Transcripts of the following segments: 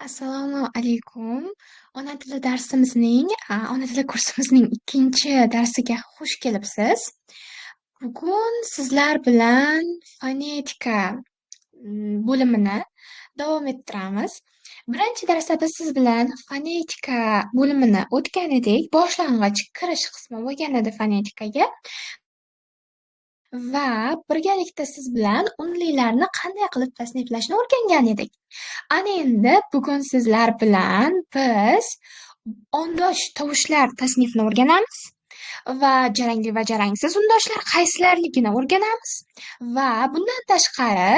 Assalomu alaykum. Ona tili darsimizning, ona tili kursimizning ikkinchi darsiga xush kelibsiz. Bugun sizlar bilan fonetika bo'limini davom ettiramiz. Birinchi darsda biz siz bilan fonetika bo'limini o'tgan edik. Boshlang'ich kirish qismi bo'lgan edi fonetikaga. Va birgalikda siz bilan unlilarni qanday qilib tasniflashni o'rgangan edik. Ana endi bugun sizlar bilan biz undosh tovushlar tasnifini o'rganamiz va jarangli va jarangsiz undoshlar qaysilarligini o'rganamiz va bundan tashqari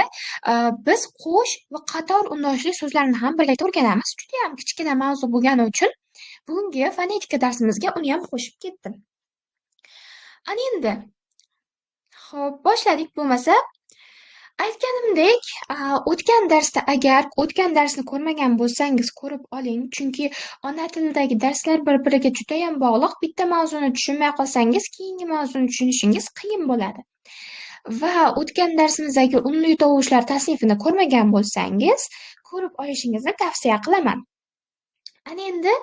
biz qo'sh va qator undoshli so'zlarni ham birgalikda o'rganamiz. Judayam kichkina mavzu bo'lgani uchun bugungi fonetika darsimizga uni ham qo'shib ketdim. Ana endi, xo'p, boshladik bo'lmasa. Aytganimdek, o'tgan darsda, agar o'tgan darsni ko'rmagan bo'lsangiz, ko'rib oling, chunki ona tilidagi darslar bir-biriga judayam bog'liq. Bitta mavzuni tushunmay qolsangiz, keyingi mavzuni tushunishingiz qiyin bo'ladi. Va o'tgan darsimizdagi unli tovushlar tasnifini ko'rmagan bo'lsangiz, ko'rib olishingizni tavsiya qilaman. Ana endi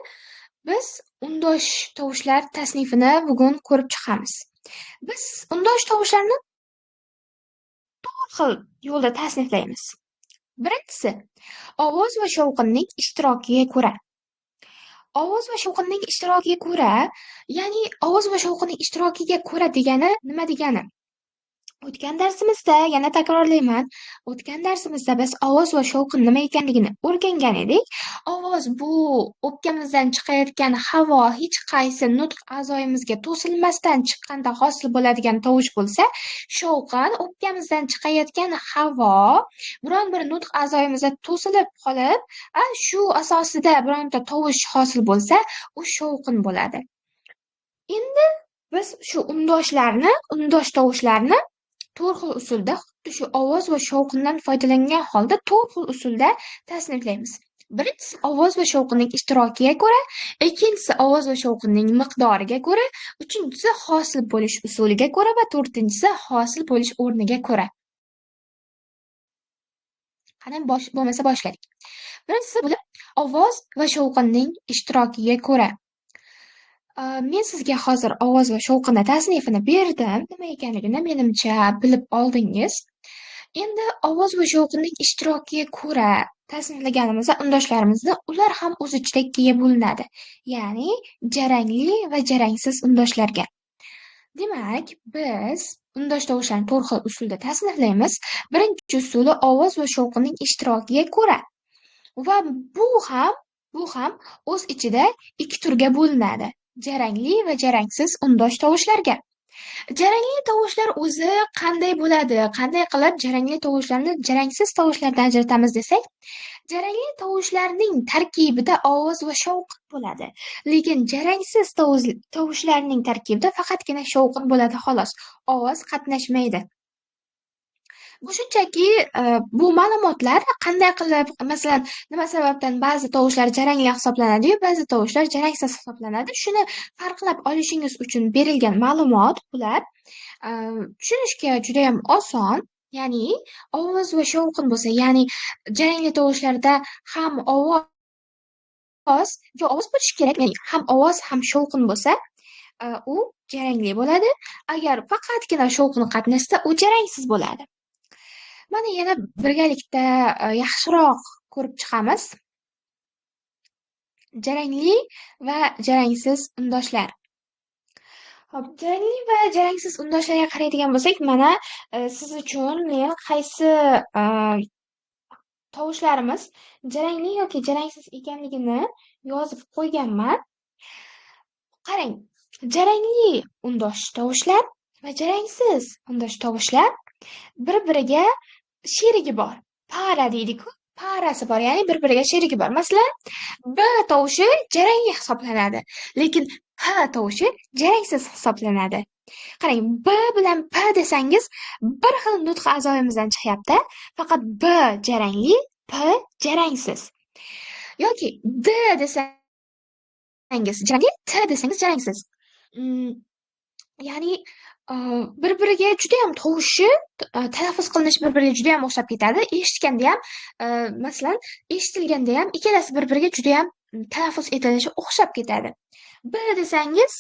biz undosh tovushlar tasnifini bugun ko'rib chiqamiz. Biz undosh tovushlarni to'rt xil yo'lda tasniflaymiz. Birinchisi, ovoz va shovqinning ishtirokiga ko'ra. Ovoz va shovqinning ishtirokiga ko'ra, ya'ni ovoz va shovqinning ishtirokiga ko'ra degani nima degani? O'tgan darsimizda, yana takrorlayman, o'tgan darsimizda biz ovoz va shovqin nima ekanligini o'rgangan edik. Ovoz bu o'pkamizdan chiqayotgan havo hech qaysi nutq a'zoyimizga to'silmasdan chiqqanda hosil bo'ladigan tovush bo'lsa, shovqin o'pkamizdan chiqayotgan havo biron bir nutq a'zoyimizda to'silib qolib, shu asosida bironta tovush hosil bo'lsa, u shovqin bo'ladi. Endi biz shu undoshlarni, undosh tovushlarni to'rt xil usulda, xuddi shu ovoz va shovqindan foydalangan holda to'rt xil usulda tasniflaymiz. Birinchisi, ovoz va shovqinning ishtirokiga ko'ra, ikkinchisi, ovoz va shovqinning miqdoriga ko'ra, uchinchisi, hosil bo'lish usuliga ko'ra va to'rtinchisi, hosil bo'lish o'rniga ko'ra. Qani, bo'lmasa boshladik. Birinchisi bo'lib, ovoz va shovqinning ishtirokiga ko'ra. Men sizga hozir ovoz va shovqinni tasnifini berdim. Nima ekanligini menimcha bilib oldingiz. Endi ovoz va shovqinning ishtirokiga ko'ra tasniflaganimizda undoshlarimizni ular ham o'z ichida ikkiga bo'linadi. Ya'ni jarangli va jarangsiz undoshlarga. Demak, biz undosh tovushlarni to'rt xil usulda tasniflaymiz. Birinchi usuli ovoz va shovqinning ishtirokiga ko'ra. Va bu ham o'z ichida ikki turga bo'linadi. Jarangli va jarangsiz undosh tovushlarga. Jarangli tovushlar o'zi qanday bo'ladi? Qanday qilib jarangli tovushlarni jarangsiz tovushlardan ajratamiz desak, jarangli tovushlarning tarkibida ovoz va shovqin bo'ladi. Lekin jarangsiz tovushlarning tarkibida faqatgina shovqin bo'ladi xolos. Ovoz qatnashmaydi. Bu shunchaki bu ma'lumotlar qanday qilib, masalan, nima sababdan ba'zi tovushlar jarangli hisoblanadi-yu, ba'zi tovushlar jarangsiz hisoblanadi. Shuni farqlab olishingiz uchun berilgan ma'lumot bular. Tushunishga judayam oson. Ya'ni ovoz va shovqin bo'lsa, ya'ni jarangli tovushlarda ham ovoz yo ovoz bo'lishi kerak, ya'ni ham ovoz, ham shovqin bo'lsa, u jarangli bo'ladi. Agar faqatgina shovqin qatnashsa, u jarangsiz bo'ladi. Mana yana birgalikda yaxshiroq ko'rib chiqamiz. Jarangli va jarangsiz undoshlar. Xo'p, jarangli va jarangsiz undoshlarga qaraydigan bo'lsak, mana siz uchun men qaysi tovushlarimiz jarangli yoki jarangsiz ekanligini yozib qo'yganman. Qarang, jarangli undosh tovushlar va jarangsiz undosh tovushlar bir-biriga sherigi bor. Para deydi-ku, parasi bor, ya'ni bir-biriga sherigi bor. Masalan, B tovushi jarangli hisoblanadi, lekin P tovushi jarangsiz hisoblanadi. Qarang, B bilan P desangiz bir xil nutq a'zoyimizdan chiqyapti, faqat B jarangli, P jarangsiz. Yoki D desangiz jarangli, T desangiz jarangsiz. Ya'ni Bir-biriga judayam tovushi, talaffuz qilinishi bir-biriga judayam o'xshab ketadi. Eshitganda ham, masalan, eshitilganda ham ikkalasi bir-biriga judayam talaffuz etilishi o'xshab ketadi. B desangiz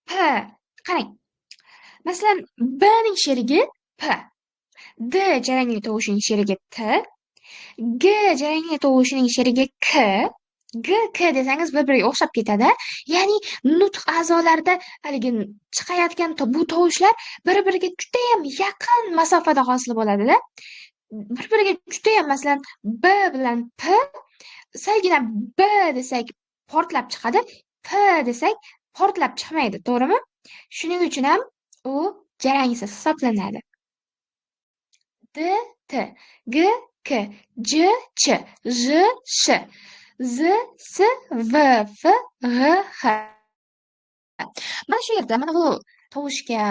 P. Qarang. Masalan, B ning sherigi P. D jarangli tovushining sherigi T. G jarangli tovushining sherigi K. G, K desangiz bir-biriga o'xshab ketadi. Ya'ni nutq a'zolarida haligi chiqayotgan bu tovushlar bir-biriga judayam yaqin masofada hosil bo'ladida. Bir-biriga judayam, masalan, B bilan P salgina B desak portlab chiqadi, P desak portlab chiqmaydi, to'g'rimi? Shuning uchun ham u jarangsiz hisoblanadi. D, T, G, K, J, Ch, J, Sh, Z, S, V, F, G, H. Mana shu yerda mana bu tovushga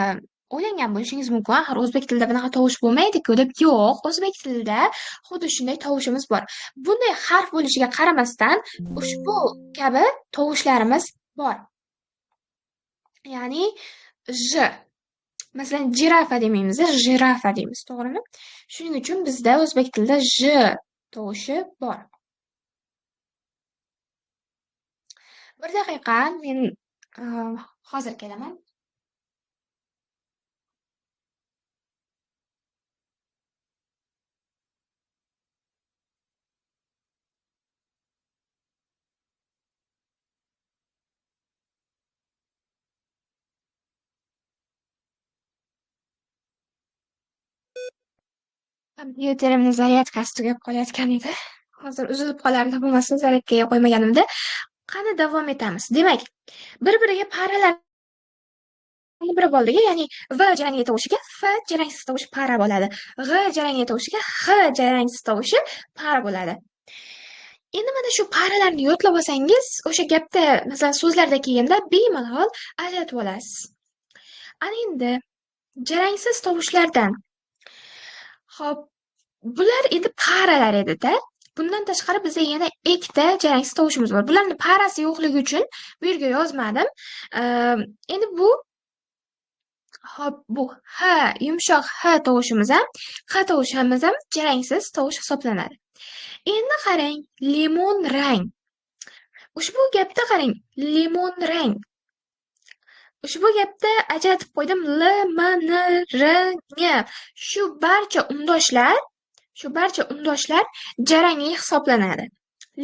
o'ylangan bo'lishingiz mumkin. Axir o'zbek tilida bunaqa tovush bo'lmaydi-ku deb. Yo'q, o'zbek tilida xuddi shunday tovushimiz bor. Bunday harf bo'lishiga qaramasdan ushbu kabi tovushlarimiz bor. Ya'ni J. Masalan, jirafa demaymiz, jirafa deymiz, to'g'rimi? Shuning uchun bizda o'zbek tilida J tovushi bor. Bir daqiqa, men hozir kelaman. Kompyuterimni zaryadkasi tugab qolayotgan edi. Hozir uzilib qolardi, bo'lmasa zaryadkaga qo'ymaganimda. Qani davom etamiz. Demak, bir-biriga paralarni birib oldik, ya'ni V jarangli tovushiga F jarangsiz tovush para bo'ladi. G jarangli tovushiga H jarangsiz tovushi para bo'ladi. Endi mana shu paralarni yodlab olsangiz, o'sha gapda, masalan, so'zlarda kelganda bemalol ajratib olasiz. Ana endi jarangsiz tovushlardan. Xo'p, bular endi paralar edi-da. Bundan tashqari bizda yana ikkita jarangsiz tovushimiz bor. Bularning parasi yo'qligi uchun bu yerga yozmadim. Endi bu, xo'p, bu H, yumshoq H tovushimiz ham, Q tovushimiz ham jarangsiz tovush hisoblanadi. Endi qarang, limon rang. Ushbu gapda qarang, limon rang. Ushbu gapda ajratib qo'ydim L, M, N, R, N. Shu barcha undoshlar jarangli hisoblanadi.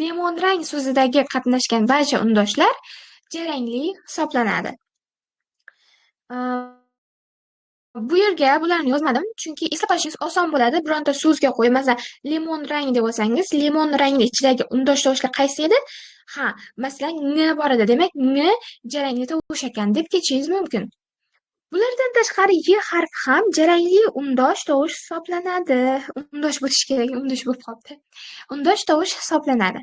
Limon rang so'zidagi qatnashgan barcha undoshlar jarangli hisoblanadi. Bu yerga bularni yozmadim, chunki eslab qolishingiz oson bo'ladi. Bironta so'zga qo'yib, masalan, limon rang deb olsangiz, limon rangni ichidagi undosh tovushlar qaysi edi? Ha, masalan, N bor edi. Demak, N jarangli tovush ekan deb ketishingiz mumkin. Bulardan tashqari Y harfi ham jarangli undosh tovush hisoblanadi. Undosh bo'lishi kerak, undosh bo'lib qoldi. Undosh tovush hisoblanadi.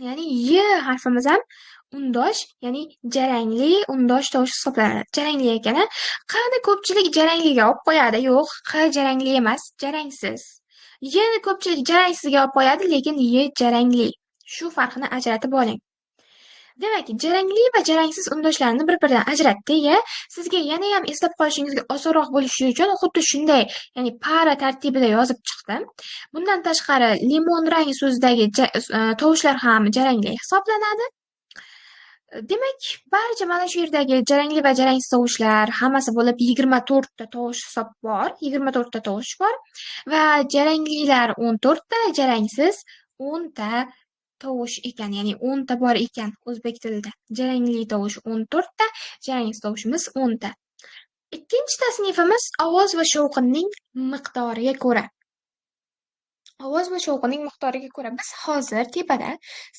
Ya'ni Y harfimiz ham undosh, ya'ni jarangli undosh tovush hisoblanadi. Jarangli ekani, Qni ko'pchilik jarangliga olib qo'yadi. Yo'q, Q jarangli emas, jarangsiz. Y ni ko'pchilik jarangsizga olib qo'yadi, lekin Y jarangli. Shu farqini ajratib oling. Demak, jarangli va jarangsiz undoshlarni bir-biridan ajratdik. Sizga yana ham eslab qolishingizga osonroq bo'lishi uchun xuddi shunday, ya'ni para tartibida yozib chiqdim. Bundan tashqari limon rang so'zidagi tovushlar ham jarangli hisoblanadi. Demak, barcha mana shu yerdagi jarangli va jarangsiz tovushlar hammasi bo'lib 24 ta tovush hisob bor, 24 ta tovush bor va jaranglilar 14 ta, jarangsiz 10 ta tovush ekan, ya'ni 10 ta bor ekan o'zbek tilida. Jarangli tovush 14 ta, jarangsiz tovushimiz 10 ta. Ikkinchi tasnifimiz ovoz va shovqinning miqdoriga ko'ra. Ovoz va shovqinning miqdoriga ko'ra biz hozir tepada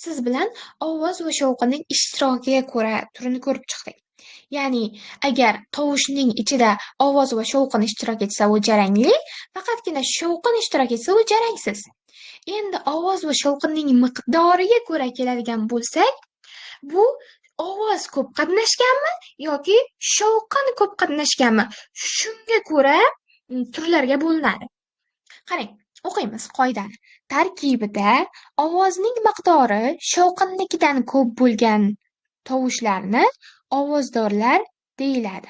siz bilan ovoz va shovqinning ishtirokiga ko'ra turini ko'rib chiqdik. Ya'ni agar tovushning ichida ovoz va shovqin ishtirok etsa u jarangli, faqatgina shovqin ishtirok etsa u jarangsiz. Endi ovoz va shovqinning miqdoriga ko'ra keladigan bo'lsak, bu ovoz ko'p qatnashganmi yoki shovqin ko'p qatnashganmi? Shunga ko'ra turlarga bo'linadi. Qarang, o'qiymiz qoidani. Tarkibida ovozning miqdori shovqinnikidan ko'p bo'lgan tovushlarni ovozdorlar deyiladi.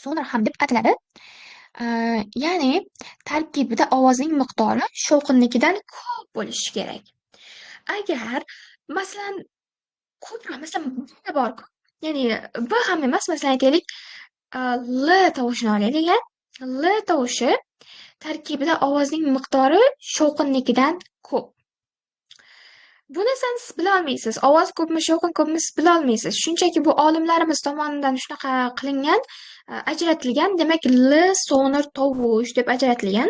Sonor ham deb ataladi. Ya'ni tarkibida ovozning miqdori shovqinnikidan ko'p bo'lishi kerak. Agar masalan ko'proq, masalan B bor-ku, ya'ni B ham emas, masalan aytaylik L tovushini olaylik. L tovushi tarkibida ovozning miqdori shovqinnikidan ko'p. Bu narsani siz bila olmaysiz. Ovoz ko'pmi, shovqin ko'pmi siz bila olmaysiz. Shunchaki bu olimlarimiz tomonidan shunaqa qilingan, ajratilgan. Demak, L sonor tovush deb ajratilgan.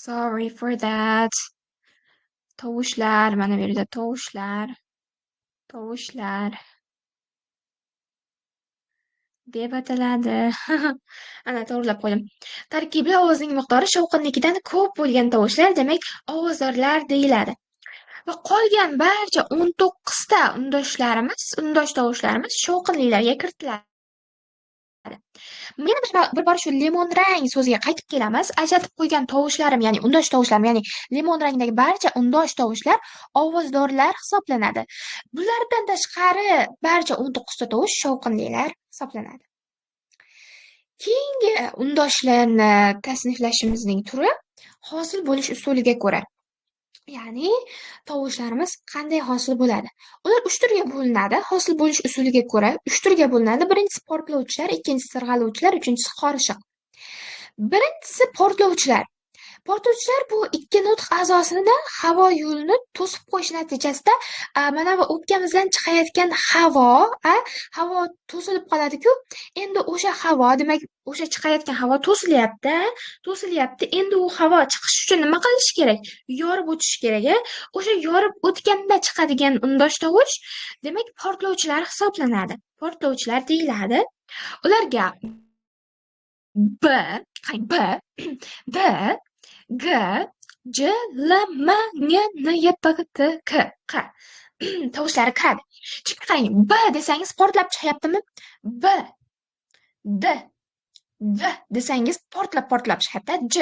Sorry for that. Tovushlar, mana bu yerda tovushlar, tovushlar deb ataladi. Ana to'g'rilab qo'ydim. Tarkibida ovozning miqdori shovqinnikidan ko'p bo'lgan tovushlar, demak, ovozdorlar deyiladi. Va qolgan barcha 19 ta undoshlarimiz, undosh tovushlarimiz shovqinlilarga kiritiladi. Yana bir bor shu limon rang so'ziga qaytib kelamiz. Ajratib qo'ygan tovushlarim, ya'ni undosh tovushlarim, ya'ni limon rangdagi barcha undosh tovushlar ovozdorlar hisoblanadi. Bulardan tashqari barcha 19 ta tovush shovqinlilar hisoblanadi. Keyingi undoshlarni tasniflashimizning turi hosil bo'lish usuliga ko'ra. Ya'ni tovushlarimiz qanday hosil bo'ladi? Ular 3 turga bo'linadi. Hosil bo'lish usuliga ko'ra 3 turga bo'linadi. Birinchisi portlovchilar, ikkinchisi sirg'aluvchilar, uchinchisi qorishiq. Birinchisi portlovchilar. Portlovchilar bu ikki nutq a'zosidan havo yo'lini to'sib qo'yish natijasida mana bu o'pkamizdan chiqayotgan havo, havo to'silib qoladi-ku. Endi o'sha havo, demak, o'sha chiqayotgan havo to'silyapti, to'silyapti. Endi u havo chiqish uchun nima qilish kerak? Yorib o'tish kerak. O'sha yorib o'tganda chiqadigan undosh tovush, demak, portlovchilar hisoblanadi. Portlovchilar deyiladi. Ularga B, B, D, G, J, L, M, N, N, Y, P, T, K, Q tovushlari kiradi. Chunki qarang, B desangiz portlab chiqyaptimi? B, D, D desangiz portlab chiqyapti. J,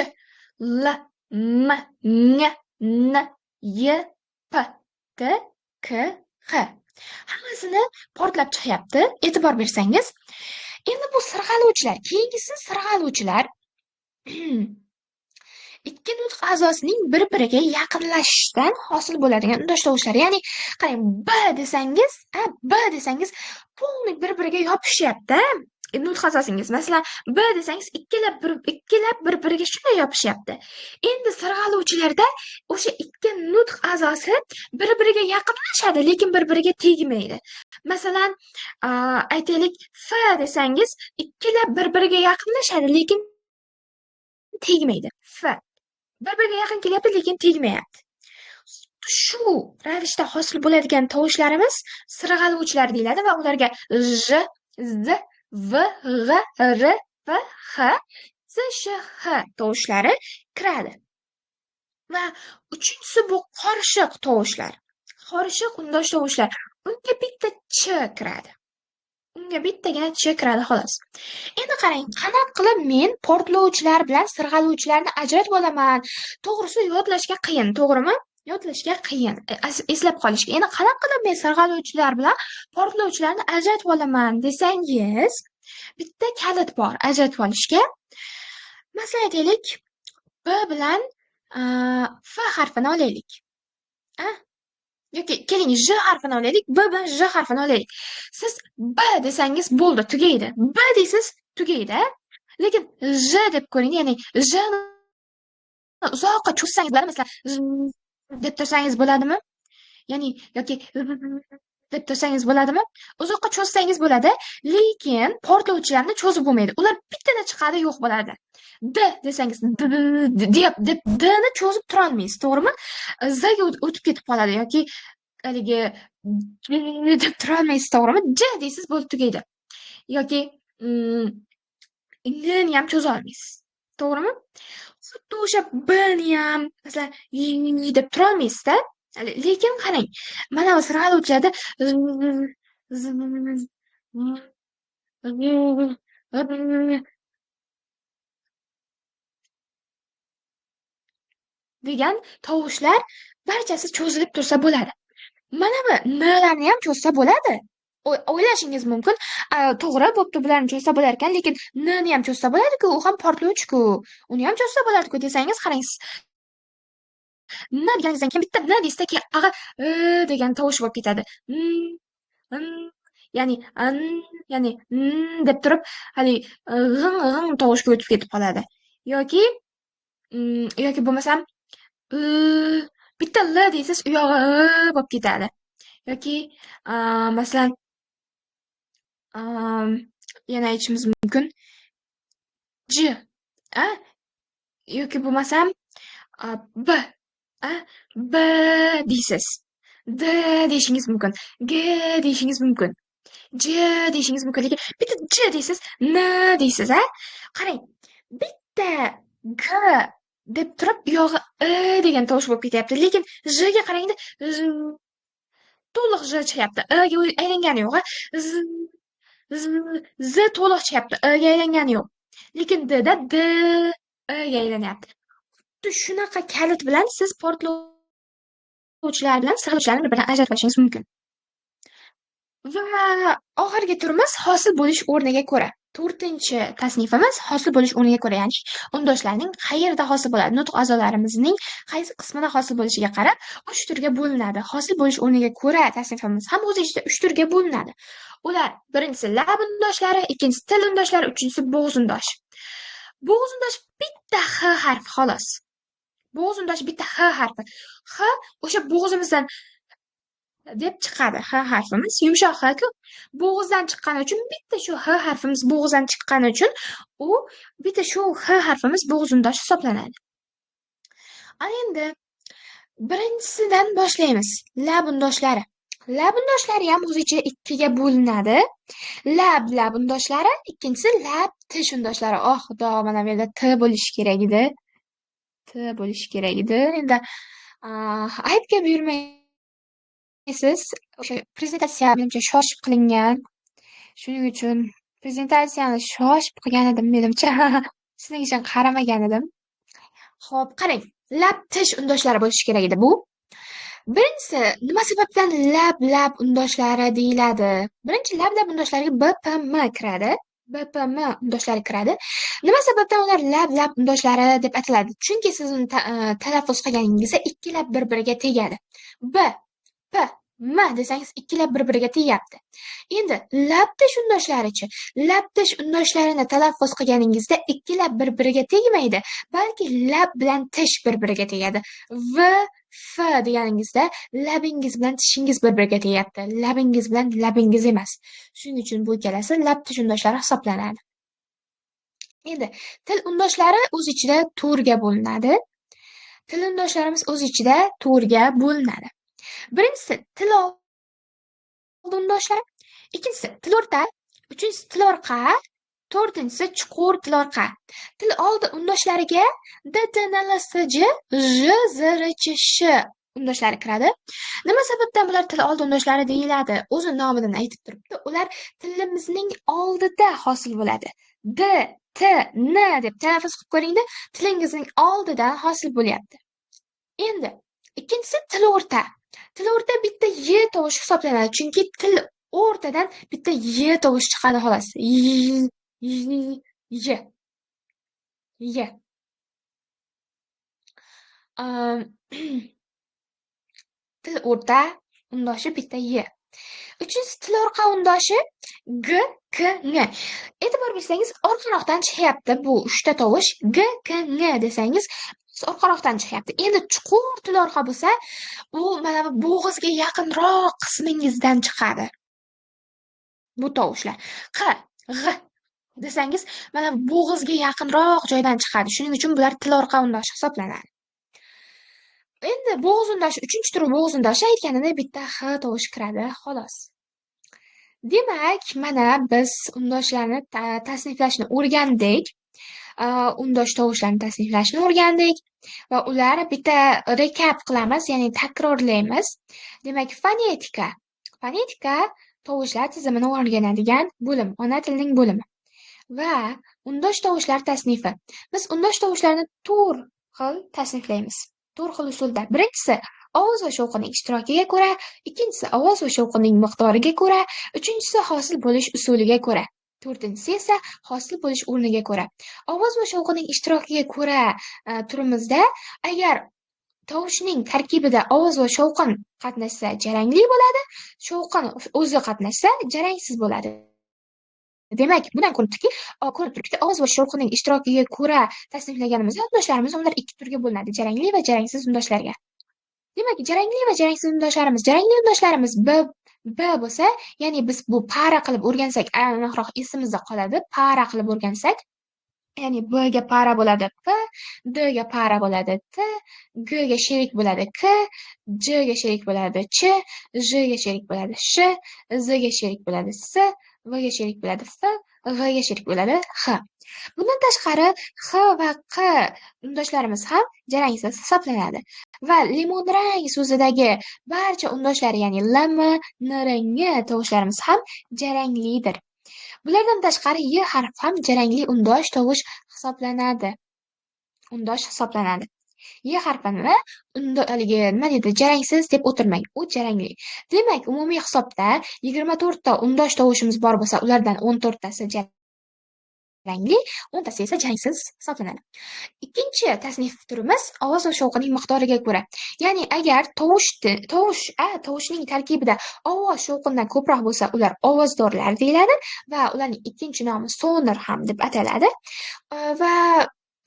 L, M, N, N, Y, P, T, K, Q. Hammasini portlab chiqyapti. E'tibor bersangiz. Endi bu sirg'aluvchilar, keyingisi sirg'aluvchilar. Ikki nutq a'zosining bir-biriga yaqinlashishidan hosil bo'ladigan undosh tovushlar. Ya'ni qarang, B desangiz, B desangiz полный bir-biriga yopishyapti. Nutq a'zosingiz. Masalan, B desangiz ikkilab bir-biriga shunday yopishyapti. Endi sirg'aluvchilarda o'sha ikki nutq a'zosi bir-biriga yaqinlashadi, lekin bir-biriga tegmaydi. Masalan, aytaylik, F desangiz ikkilab bir-biriga yaqinlashadi, lekin tegmaydi. F bir-biriga yaqin kelyapti, lekin tegmayapti. Shu ravishda hosil bo'ladigan tovushlarimiz sirg'aluvchilar deyiladi va ularga J, Z, V, G, R, P, X, S, Sh, H tovushlari kiradi. Va uchinchisi bu qorishiq tovushlar. Qorishiq undosh tovushlar. Unga bitta ch kiradi. Unga bittagina ch kiradi xolos. Endi qarang, qanaqa qilib men portlovchilar bilan sirg'aluvchilarni ajratib olaman? To'g'risi yodlashga qiyin, to'g'rimi? Yodlashga qiyin, eslab qolishga. Endi qanaqa qilib men sirg'aluvchilar bilan portlovchilarni ajratib olaman desangiz, bitta kalit bor ajratib olishga. Masalan, aytaylik, B bilan F harfini olaylik. Yoki keling J harfini olaylik, B bilan J harfini olaylik. Siz B desangiz bo'ldi, tugaydi. B deysiz, tugaydi. Lekin J deb ko'ring, ya'ni J ni uzoqqa cho'zsangiz bo'ladi, masalan, deb tursangiz bo'ladimi? Ya'ni yoki deb tursangiz bo'ladimi? Uzoqqa cho'zsangiz bo'ladi, lekin portlovchilarni cho'zib bo'lmaydi. Ular bittada chiqadi, yo'q bo'ladi. D desangiz d deb d ni cho'zib tura olmaysiz, to'g'rimi? Z ga o'tib ketib qoladi yoki haligi deb tura olmaysiz, to'g'rimi? J deysiz, bo'lib tugaydi. Yoki N ni ham cho'za olmaysiz, to'g'rimi? Xuddi o'sha B ni ham masalan y deb tura olmaysizda. Lekin qarang, mana bu sirg'aluvchilarda degan tovushlar barchasi cho'zilib tursa bo'ladi. Mana bu N'larni ham cho'zsa bo'ladi. O'ylashingiz mumkin, to'g'ri, bo'pti, bularni cho'zsa bo'lar ekan, lekin n ni ham cho'zsa bo'ladi-ku, u ham portlovchi-ku, uni ham cho'zsa bo'ladi-ku desangiz, qarang, n deganingizdan keyin bitta n deysizda, keyin ag'a degan tovush bo'lib ketadi. N, ya'ni n, ya'ni n deb turib, haligi g'ing g'ing tovushga o'tib ketib qoladi. Yoki yoki bo'lmasam bitta l deysiz, u yog'i bo'lib ketadi. Yoki masalan, yana aytishimiz mumkin j, a, yoki bo'lmasam b, a, b deysiz, d deyishingiz mumkin, g deyishingiz mumkin, j deyishingiz mumkin, lekin bitta j deysiz, n deysiz, a. Qarang, bitta g deb turib, u yog'i i degan tovush bo'lib ketyapti, lekin j ga qarangda, to'liq j chiqyapti, i ga aylangani yo'q, a. Z, z, z to'liq chiqyapti, i ga aylangani yo'q. Lekin d da d, i ga aylanyapti. Xuddi shunaqa kalit bilan siz portlovchilar bilan sig'iluvchilarni bir-biridan ajratib olishingiz mumkin. Va oxirgi turimiz hosil bo'lish o'rniga ko'ra. To'rtinchi tasnifimiz hosil bo'lish o'rniga ko'ra, ya'ni undoshlarning qayerda hosil bo'ladi, nutq a'zolarimizning qaysi qismida hosil bo'lishiga qarab 3 turga bo'linadi. Hosil bo'lish o'rniga ko'ra tasnifimiz ham o'z ichida 3 turga bo'linadi. Ular: birinchisi lab undoshlari, ikkinchisi til undoshlari, uchinchisi bo'g'iz undoshi. Bo'g'iz undoshi bitta h harfi xolos. Bo'g'iz undoshi bitta h harfi. H o'sha bo'g'izimizdan deb chiqadi. H harfimiz yumshoq h-ku. Bo'g'izdan chiqqani uchun bitta shu h harfimiz bo'g'izdan chiqqani uchun u bitta shu h harfimiz bo'g'iz undoshi hisoblanadi. Ana endi birinchisidan boshlaymiz. Lab undoshlari. Lab undoshlari ham o'z ichida ikkiga bo'linadi. Lab lab undoshlari, ikkinchisi lab tish undoshlari. Oh xudo, mana bu yerda t bo'lishi kerak edi. T bo'lishi kerak edi. Endi aybga buyurmaysiz. O'sha prezentatsiya menimcha shoshib qilingan. Shuning uchun prezentatsiyani shoshib qilgan edim menimcha. Shuning uchun qaramagan edim. Xo'p, qarang. Lab tish undoshlari bo'lishi kerak edi bu. Birinchisi, nima sababdan lab lab undoshlari deyiladi? Birinchi lab lab undoshlariga B, P, M kiradi. B, P, M undoshlari kiradi. Nima sababdan ular lab lab undoshlari deb ataladi? Chunki siz uni talaffuz qilganingizda ikki lab bir-biriga tegadi. B, P, M desangiz ikki lab bir-biriga tegyapti. Endi lab tish undoshlarichi? Lab tish undoshlarini talaffuz qilganingizda ikki lab bir-biriga tegmaydi, balki lab bilan tish bir-biriga tegadi. V, F deganingizda labingiz bilan tishingiz bir-biriga tegyapti. Labingiz bilan labingiz emas. Shuning uchun bu ikkalasi lab tish undoshlari hisoblanadi. Endi til undoshlari o'z ichida to'rtga bo'linadi. Til undoshlarimiz o'z ichida to'rtga bo'linadi. Birinchisi til oldi undoshlari, ikkinchisi til o'rta, uchinchisi til orqa, to'rtinchisi chuqur til orqa. Til oldi undoshlariga D, T, N, L, S, J, J, Z, R, Ch, Sh undoshlari kiradi. Nima sababdan bular til oldi undoshlari deyiladi? O'zi nomidan aytib turibdi. Ular tilimizning oldida hosil bo'ladi. D, T, N deb talaffuz qilib ko'ringda, tilingizning oldidan hosil bo'lyapti. Endi ikkinchisi til o'rta. Til o'rta bitta y tovushi hisoblanadi, chunki til o'rtadan bitta y tovushi chiqadi xolos. Y, y, y. Y. Til o'rta undoshi bitta y. Uchinchisi til orqa undoshi g, k, n. E'tibor bersangiz, orqaroqdan chiqyapti bu uchta tovush. G, K, N desangiz orqaroqdan chiqyapti. Endi chuqur til orqa bo'lsa, u mana bu bo'g'izga yaqinroq qismingizdan chiqadi. Bu tovushlar. Q, G desangiz, mana bu bo'g'izga yaqinroq joydan chiqadi. Shuning uchun bular til orqa undoshi hisoblanadi. Endi bo'g'iz undoshi, uchinchi turi bo'g'iz undoshi aytganimdek bitta h tovushi kiradi, xolos. Demak, mana biz undoshlarni tasniflashni o'rgandik. Undosh tovushlarni tasniflashni o'rgandik va ular bitta recap qilamiz, ya'ni takrorlaymiz. Demak, fonetika. Fonetika tovushlar tizimini o'rganadigan bo'lim, ona tilining bo'limi. Va undosh tovushlar tasnifi. Biz undosh tovushlarni to'rt xil tasniflaymiz. To'rt xil usulda. Birinchisi ovoz va shovqinning ishtirokiga ko'ra, ikkinchisi ovoz va shovqinning miqdoriga ko'ra, uchinchisi hosil bo'lish usuliga ko'ra, to'rtinchisi esa hosil bo'lish o'rniga ko'ra. Ovoz va shovqinning ishtirokiga ko'ra turimizda agar tovushning tarkibida ovoz va shovqin qatnashsa jarangli bo'ladi, shovqin o'zi qatnashsa jarangsiz bo'ladi. Demak, bundan ko'rinib turibdiki, ovoz va shovqinning ishtirokiga ko'ra tasniflaganimizda undoshlarimiz ular ikki turga bo'linadi: jarangli va jarangsiz undoshlarga. Demak, jarangli va jarangsiz undoshlarimiz, jarangli undoshlarimiz b b bo'lsa, ya'ni biz bu para qilib o'rgansak, aniqroq esimizda qoladi. Para qilib o'rgansak, ya'ni b ga para bo'ladi p, d ga para bo'ladi t, g ga sherik bo'ladi k, j ga sherik bo'ladi ch, j ga sherik bo'ladi sh, z ga sherik bo'ladi s, v ga sherik bo'ladi f, g'ga sherik bo'ladi h. Bundan tashqari x va q undoshlarimiz ham jarangsiz hisoblanadi. Va limonrang so'zidagi barcha undoshlar, ya'ni l, m, n, r, ng tovushlarimiz ham jaranglidir. Bulardan tashqari y harfi ham jarangli undosh tovush hisoblanadi. Undosh hisoblanadi. Y harfini haligi nima deydi, jarangsiz deb o'tirmang, u jarangli. Demak, umumiy hisobda 24 ta undosh tovushimiz bor bo'lsa, ulardan 14 tasi jarangli, 10 tasi esa jarangsiz hisoblanadi. Ikkinchi tasnif turimiz ovoz va shovqinning miqdoriga ko'ra. Ya'ni agar tovushning tarkibida ovoz shovqindan ko'proq bo'lsa, ular ovozdorlar deyiladi va ularning ikkinchi nomi sonor ham deb ataladi. Va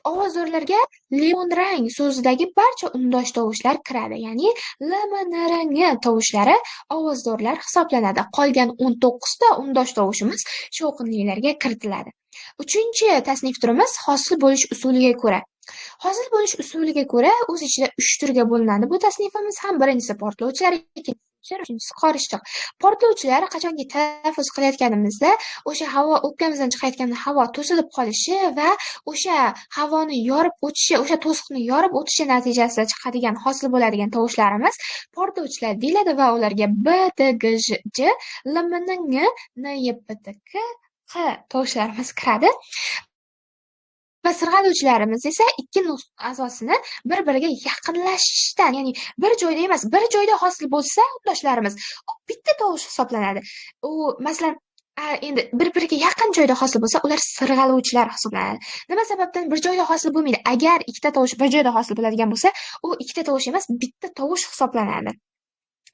ovozdorlarga limonrang so'zidagi barcha undosh tovushlar kiradi. Ya'ni l, m, n, r, ng tovushlari ovozdorlar hisoblanadi. Qolgan 19 ta undosh tovushimiz shovqinlilarga kiritiladi. Uchinchi tasnif turimiz hosil bo'lish usuliga ko'ra. Hosil bo'lish usuliga ko'ra o'z ichida 3 turga bo'linadi. Bu tasnifimiz ham birinchisi portlovchilar, ikkinchisi uchinchisi qorishiq. Portlovchilar qachonki talaffuz qilayotganimizda o'sha havo o'pkamizdan chiqayotgan havo to'silib qolishi va o'sha havoni yorib o'tishi, o'sha to'siqni yorib o'tishi natijasida chiqadigan, hosil bo'ladigan tovushlarimiz portlovchilar deyiladi va ularga b, d, g, j, j, l, m, n, ng, n, y, p, t, k, q tovushlarimiz kiradi. Va sirg'aluvchilarimiz esa ikki nutq a'zosini bir-biriga yaqinlashishdan, ya'ni bir joyda emas, bir joyda hosil bo'lsa undoshlarimiz, u bitta tovush hisoblanadi. U masalan, endi bir-biriga yaqin joyda hosil bo'lsa, ular sirg'aluvchilar hisoblanadi. Nima sababdan bir joyda hosil bo'lmaydi? Agar ikkita tovush bir joyda hosil bo'ladigan bo'lsa, u ikkita tovush emas, bitta tovush hisoblanadi.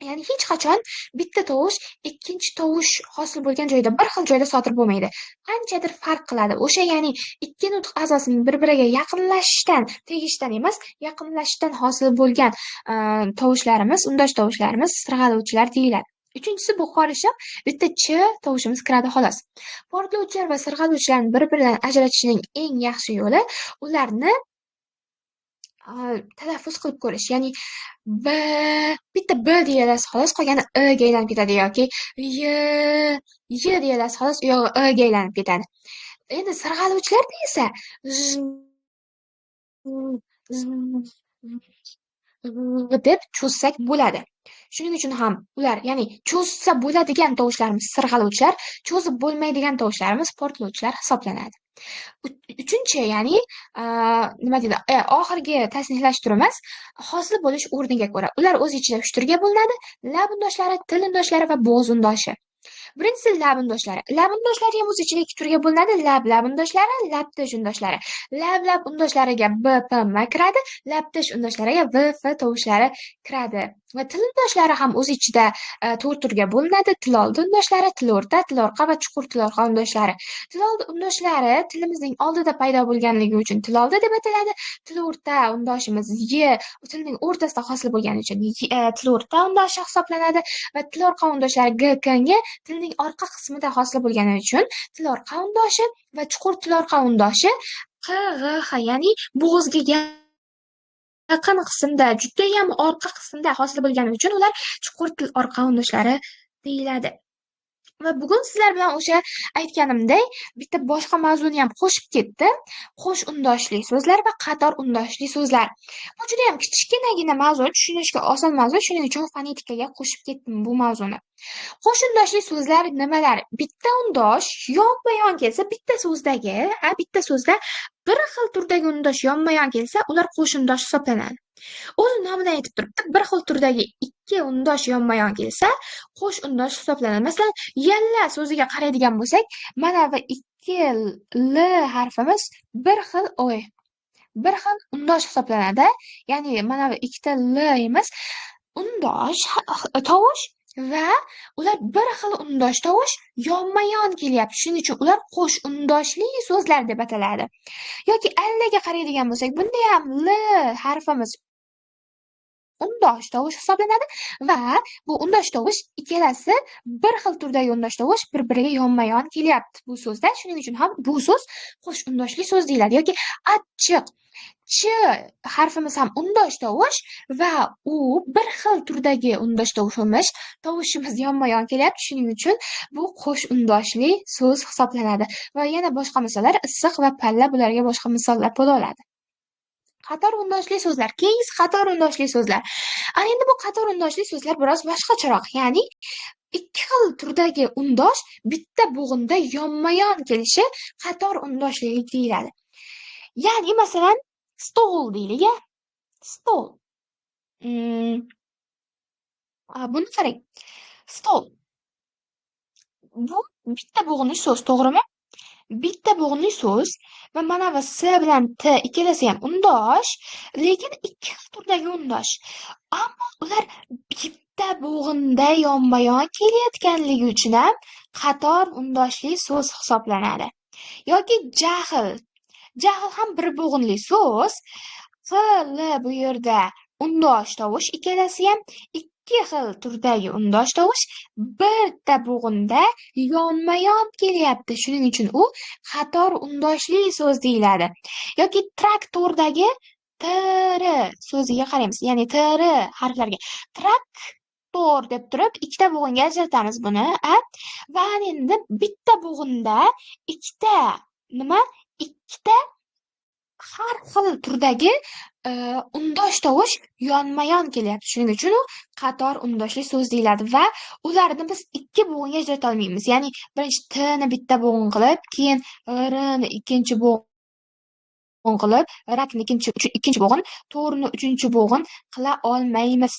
Ya'ni hech qachon bitta tovush ikkinchi tovush hosil bo'lgan joyda bir xil joyda sodir bo'lmaydi. Qanchadir farq qiladi. O'sha, ya'ni ikki nutq a'zosining bir-biriga yaqinlashishdan, tegishdan emas, yaqinlashishdan hosil bo'lgan tovushlarimiz, undosh tovushlarimiz sirg'aluvchilar deyiladi. Uchinchisi bu qorishiq, bitta ch tovushimiz kiradi xolos. Portlovchilar va sirg'aluvchilarni bir-biridan ajratishning eng yaxshi yo'li ularni talaffuz qilib ko'rish. Ya'ni b, bitta b deyilasi xolos, qolgani i ga aylanib ketadi yoki y, y deyilasi xolos, u yog'i i ga aylanib ketadi. Endi sirg'aluvchilarda esa j, z, deb cho'zsak bo'ladi. Shuning uchun ham ular, ya'ni cho'zsa bo'ladigan tovushlarimiz sirg'aluvchilar, cho'zib bo'lmaydigan tovushlarimiz portlovchilar hisoblanadi. Uchinchi, ya'ni nima deydi, oxirgi tasniflash turimiz hosil bo'lish o'rniga ko'ra. Ular o'z ichida 3 turga bo'linadi: lab undoshlari, til undoshlari va bo'g'iz undoshi. Birinchisi lab undoshlari. Lab undoshlari ham o'z ichida 2 turga bo'linadi: lab lab undoshlari, lab tish undoshlari. Lab lab undoshlariga b, p, m kiradi, lab tish undoshlariga v, f tovushlari kiradi. Va til undoshlari ham o'z ichida 4 turga bo'linadi: til oldi undoshlari, til o'rta, til orqa va chuqur til orqa undoshlari. Til oldi undoshlari tilimizning oldida paydo bo'lganligi uchun til oldi deb ataladi. Til o'rta undoshimiz y tilning o'rtasida hosil bo'lgani uchun til o'rta undoshi hisoblanadi va til orqa undoshlari g, k, ng tilning orqa qismida hosil bo'lgani uchun til orqa undoshi va chuqur til orqa undoshi q, g, h, ya'ni bo'g'izga yaqin qismda, judayam orqa qismda hosil bo'lgani uchun ular chuqur til orqa undoshlari deyiladi. Va bugun sizlar bilan o'sha aytganimdek bitta boshqa mavzuni ham qo'shib ketdim. Qo'sh undoshli so'zlar va qator undoshli so'zlar. Bu juda ham kichkinagina mavzu, tushunishga oson mavzu, shuning uchun fonetikaga qo'shib ketdim bu mavzuni. Qo'sh undoshli so'zlar nimalar? Bitta undosh yonma-yon kelsa, bitta so'zdagi, bitta so'zda Bir xil turdagi undosh yonma-yon kelsa, ular qo'sh undosh hisoblanadi. O'z nomidan aytib turibdi, bir xil turdagi ikki undosh yonma-yon kelsa, qo'sh undosh hisoblanadi. Masalan, yalla so'ziga qaraydigan bo'lsak, mana bu ikki l harfimiz bir xil bir xil undosh hisoblanadi. Ya'ni mana bu ikkita l emas, undosh tovush va ular bir xil undosh tovush yonma-yon kelyapti. Shuning uchun ular qo'sh undoshli so'zlar deb ataladi. Yoki allaga qaraydigan bo'lsak, bunda ham l harfimiz undosh tovush hisoblanadi va bu undosh tovush ikkalasi bir xil turdagi undosh tovush bir-biriga yonma-yon kelyapti bu so'zda. Shuning uchun ham bu so'z qo'sh undoshli so'z deyiladi. Yoki achchiq, ch harfimiz ham undosh tovush va u bir xil turdagi undosh tovushimiz yonma-yon kelyapti. Shuning uchun bu qo'sh undoshli so'z hisoblanadi. Va yana boshqa misollar issiq va palla, bularga boshqa misollar bo'la oladi. Qator undoshli so'zlar. Keyingisi qator undoshli so'zlar. Ana endi bu qator undoshli so'zlar biroz boshqacharoq. Ya'ni ikki xil turdagi undosh bitta bo'g'inda yonma-yon kelishi qator undoshlilik deyiladi. Ya'ni masalan, stol deylik, a? Stol. Buni qarang. Stol. Bu bitta bo'g'inli so'z, to'g'rimi? Bitta bo'g'inli so'z va mana bu s bilan t ikkalasi ham undosh, lekin ikki xil turdagi undosh. Ammo ular bitta bo'g'inda yonma-yon kelayotganligi uchun ham qator undoshli so'z hisoblanadi. Yoki jahl. Jahl ham bir bo'g'inli so'z. Q, l bu yerda undosh tovush, ikkalasi ham ikki xil turdagi undosh tovush bitta bo'g'inda yonma-yon kelyapti. Shuning uchun u qator undoshli so'z deyiladi. Yoki traktordagi tr so'ziga qaraymiz. Ya'ni tr harflariga traktor deb turib ikkita bo'g'inga ajratamiz buni, a? Va endi bitta bo'g'inda ikkita nima? Ikkita har xil turdagi undosh tovush yonma-yon kelyapti. Shuning uchun u qator undoshli so'z deyiladi va ularni biz ikki bo'g'inga ajrata olmaymiz. Ya'ni birinchi t ni bitta bo'g'in qilib, keyin r ni ikkinchi bo'g'in qilib, rakni ikkinchi bo'g'in, to'rni uchinchi bo'g'in qila olmaymiz.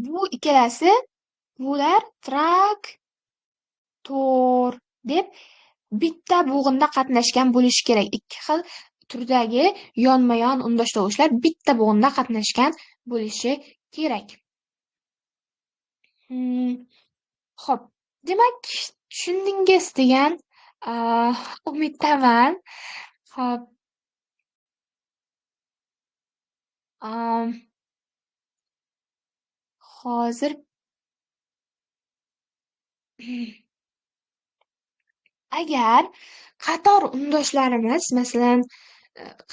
Bu ikkalasi bular traktor deb bitta bo'g'inda qatnashgan bo'lishi kerak. Ikki xil turdagi yonma-yon undosh tovushlar bitta bo'g'inda qatnashgan bo'lishi kerak. Xo'p, demak, tushundingiz degan umiddaman. Xo'p. Hozir agar qator undoshlarimiz, masalan,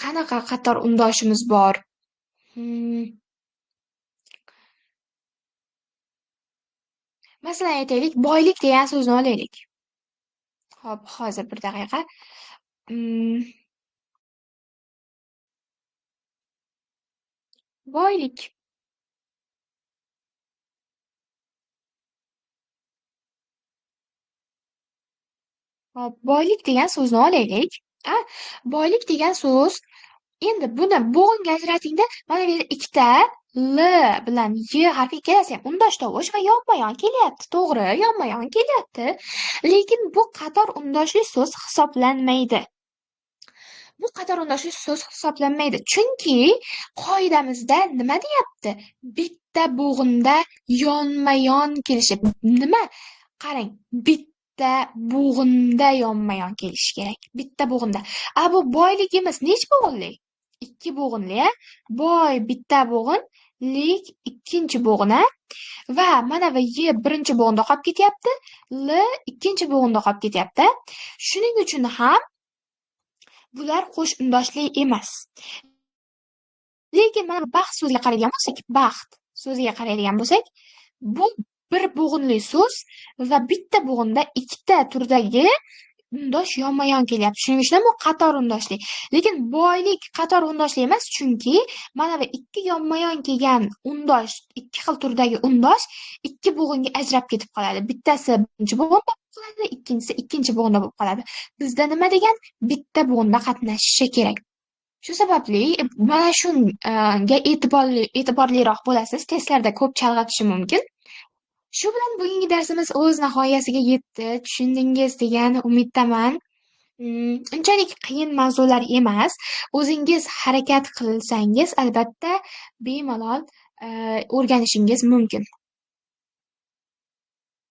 qanaqa qator undoshimiz bor? Masalan, aytaylik, boylik degan so'zni olaylik. Xo'p, hozir bir daqiqa. Boylik. Xo'p, boylik degan so'zni olaylik. Boylik degan so'z, endi buni bo'g'inga ajratingda, mana bu yerda ikkita l bilan y harfi ikkalasi ham undosh tovush va yonma-yon kelyapti. To'g'ri, yonma-yon kelyapti. Lekin bu qator undoshli so'z hisoblanmaydi. Bu qator undoshli so'z hisoblanmaydi. Chunki qoidamizda nima deyapti? Bitta bo'g'inda yonma-yon kelishi. Nima? Qarang, bitta bo'g'inda yonma-yon kelishi kerak. Bitta bo'g'inda. A bu boyligimiz nech bo'g'inli? Ikki bo'g'inli, a? Boy bitta bo'g'in, lik ikkinchi bo'g'in, a? Va mana bu y birinchi bo'g'inda qolib ketyapti, l ikkinchi bo'g'inda qolib ketyapti. Shuning uchun ham bular qo'sh undoshli emas. Lekin mana bu baxt so'ziga qaraydigan bo'lsak, baxt so'ziga qaraydigan bo'lsak, bu bir bo'g'inli so'z va bitta bo'g'inda ikkita turdagi undosh yonma-yon kelyapti. Shuning uchun ham bu qator undoshli. Lekin boylik qator undoshli emas, chunki mana bu ikki yonma-yon kelgan undosh, ikki xil turdagi undosh ikki bo'g'inga ajrab ketib qoladi. Bittasi birinchi bo'g'inda, Qoladi, ikkinchisi ikkinchi bo'g'inda bo'lib qoladi. Bizda nima degan? Bitta bo'g'inda qatnashishi kerak. Shu sababli mana shunga e'tiborliroq bo'lasiz. Testlarda ko'p chalg'itishi mumkin. Shu bilan bugungi darsimiz o'z nihoyasiga yetdi. Tushundingiz degan umiddaman. Unchalik qiyin mavzular emas. O'zingiz harakat qilsangiz, albatta, bemalol o'rganishingiz mumkin.